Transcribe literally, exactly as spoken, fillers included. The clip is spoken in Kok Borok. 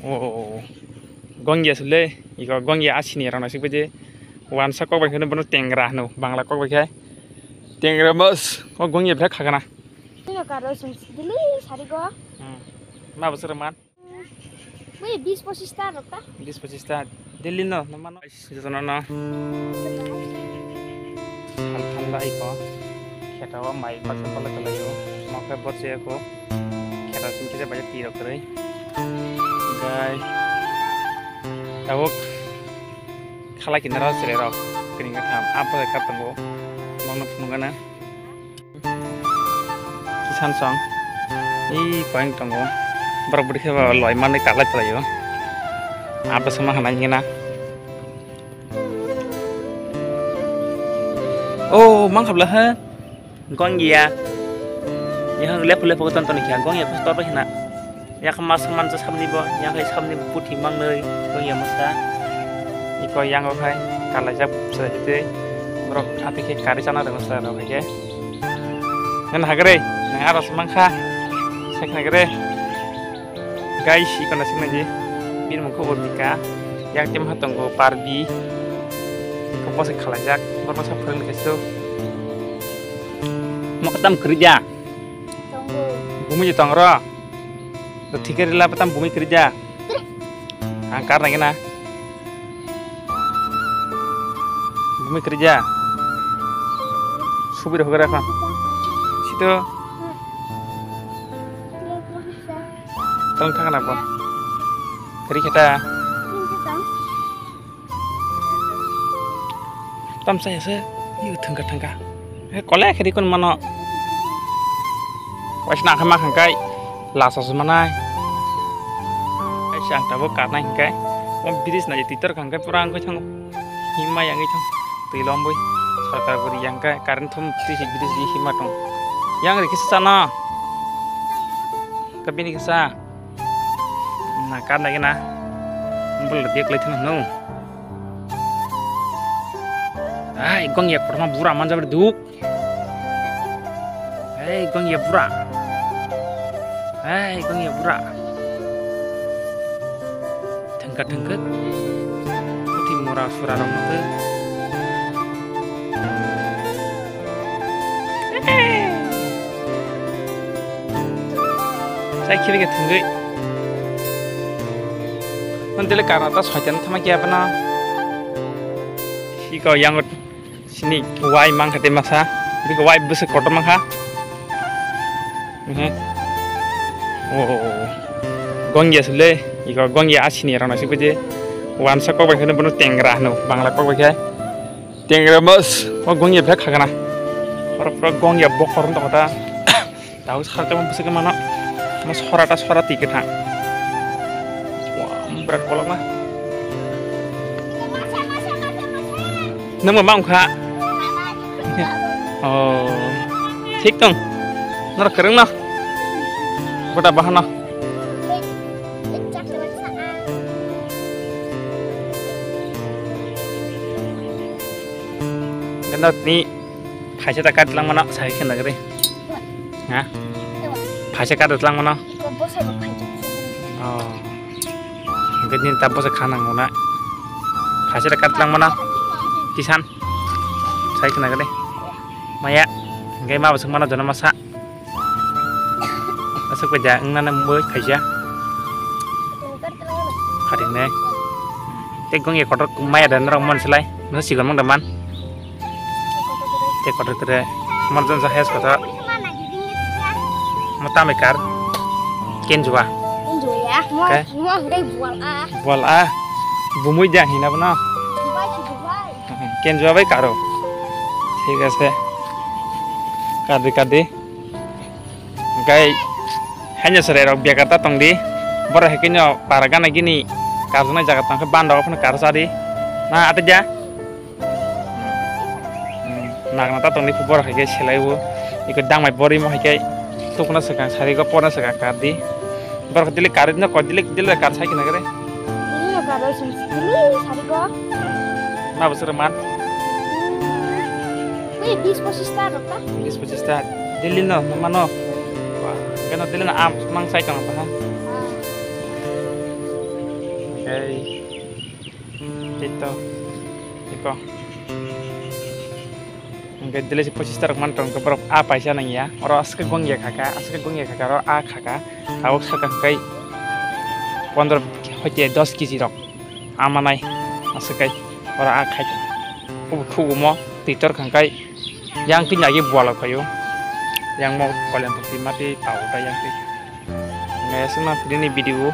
O, o, o, o. Gongya sule, iko gongya asini rana sikbe je. Wansa kok bai kheno bono tengra hino, Bangla kok bai khai. Tengra mas, o gongya bra khagana. Ino karo sum dili sari go. Hmm. Ma bosor man. Wei, bis pochis ta rok ta. Bis pochis ta. Delhi no, no mano. Jotono no. Sal thanda iko. Kheta o mai baksa pala kalayo. Mokhe botse ko. Kheta sum kisa baja tiro kore. Gai. Tabuk. Khala kinaro sere rok. Kini ngatham. Apa kap tongo. Mangno phunugana. Kisan song. Ih, koyang tongo. Borok bwrwi khe ba loi manwi kalai phlaio. Abo sama hanai ngena. Oh, mang khabla ha. Gongya. Yang lepo lepo ton ton kya. Gongya kos tor hina. Yak mas man sa samni bo, yak hai samni bo puthi mangnoi, wngya masa. Iko yang o khai, kalai jak sa jete, borok ati khe kari chana rwma sa rok hai khe. Nang hagre, nang aros mangkha, sek nagre. Guys, iko na sik nangji, bini mung khe Urbika, yak tim ha tongo Parbi. Iko bose kalai jak, borok sa phwrwng khe sto. Moktam kwrwi ja. Tongo. Bumi je tong ro. To thik khe rila patam bumi kri ja. Ang kar nang na. Bumi kri ja. Subir hogra khan. Sito. Tong thang na bo. Kri kheta. Tamsa ya se, yu thangka thangka. He kole khedi kun mano. Waisna khama khangkai, lasa se manai. Ai sang tabo karnai hingkai. Om bridge na titor khangkai pura angkai thang. Hima yang thang. Tui lomboi. Sarkar buri yang kai, current thum tisi bridge di hima tong. Yang rikisa sana. Kabini kisa. Na kar nai na. Bul dia kelai thang no. Ai, gong ya korma bura manja berduk. Ai, gong ya bura. Ai, gong ya bura. Thengka thengka. Puthi mora sura rong nangkhe. Sai khiri ke thungwi. Mantele karna ta soitan thama kiya bana. Siko yang sini wai mang khate masa. Biko wai bese kotor mangkha. Mhm. Oh, oh, oh. Gongya sule, iko gongya asini rana sikuje. Wansa kok bai kheno bono tengra hino, Bangla kok bai khe. Tengra mas, o gongya bhek khagana. Oro pura gongya bokor wng tongkha ta. Tao sar temo bwswk mano. Mo sora ta sora twi kwthang. Wah, berat kolok ma. Nang ma wngkha? Oh. Thik tong. Nor kwrwng no. Bota bahano. Ganda ni phaisa ta kat lang mana sai khe nagre. Ha? Phaisa kat lang mana. Oh. Gani ta bosa khana ngona. Phaisa kat lang mana. Kisan. Sai khe nagre. Maya. Gai ma bosok mana jona masa. Aswk bai ja wngna na mui khaisa. Khating ne. Tei gong ya kotor maya da norok mon silai. Masa sigon mang da man. Tei kotor tere. Mar jon sa hes kotor. Mo tamai kar. Kenjua. Kenjua ya. Mo, mo hore bual a. Bual a. Bumui ja hina bana. Bual si bual. Kenjua bai karo. Thik ase. Kadi kadi. Hingkai haino chwrai rok bekar ta tong di. Borok hai khe no para gana gini karjaknai jaga tong khe banda o phano kar cha di. Na ate ja. Hmm, nagna ta tong di borok hai khe selai o. Iko dangmai bori mo hai khe tukuna swkang sari go porna swkang kar di. Borok dili kar no ko dili dili kar sai khe nagre. Ini no karo sum dili sari go. Ma bosor man. Wei, bis pochis ta rok ta. Bis pochis ta. Delhi no, no mano. Wah, keno Delhi no am mang sai tong ta ha. Ah. Ei, tito, iko. Hingke dile si pochis tarok man tong borok a paisa nang ya. Oro aswk gong ya khaka, aswk gong ya khaka, oro a khaka. Tabuk saka kai pondro hoite dos kg rok. Amanai aswk kai oro a khai. Kubu thugumo twitor khangkai yang twi nagi buala phaio. Yang mo kolem phuti mati tau ta yang twi. Nge aswk na tini video.